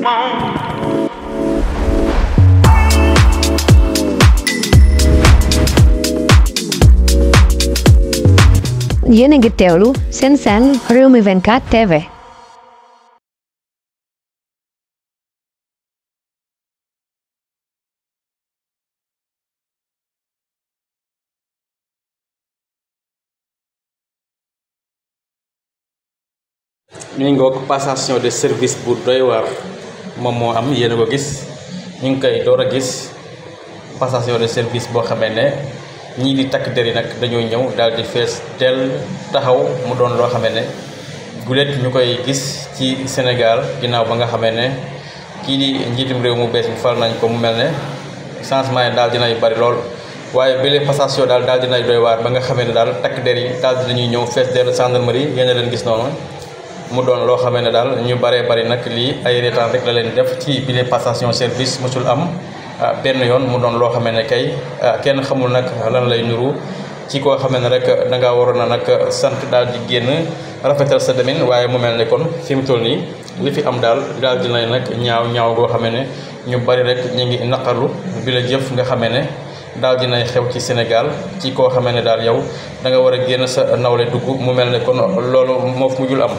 Yéen a ngi teewlu seen Rewmi 24 TV. ñu ngoog passation de service bu doy waar moom moo am yéen a ko gis ñu ngi koy door a gis passation de service boo xamee ne ñii di takk der yi nag dañoo ñëw daal di fees teel taxaw mu doon loo xamee ne gulet ñu koy gis ci Sénégal ginnaaw ba nga xamee ne kii di njiitum réew mu bees mi fal nañ ko mu mel ne changement yi daal dinay bari lool waaye bile passation daal dinay doy waar ba nga xamee ne daal takk der yi daal dinañuy ñëw fees teel gendarmerie yéen a leen gis noonu mu doon loo xamee ne daal ñu baree bari nag lii ay reetaan rek la leen def ci bile passation service mosul am benn yoon mu doon loo xamee ne kay kenn xamul nag lan lay nuru ci koo xamee ne rek da ngaa waroon a nag sant daal di génn rafetal sa demin waaye mu mel ne kon fi mu toll nii li fi am daal dina nag ñaaw goo xamee ne ñu bari rek ñu ngi naqarlu bi la jëf nga xamee ne daal dinay xew ci Sénégal ci koo xamee ne daal yow da nga war a génn sa nawle dugg mu mel ne kon loolu moo fi mujjul am.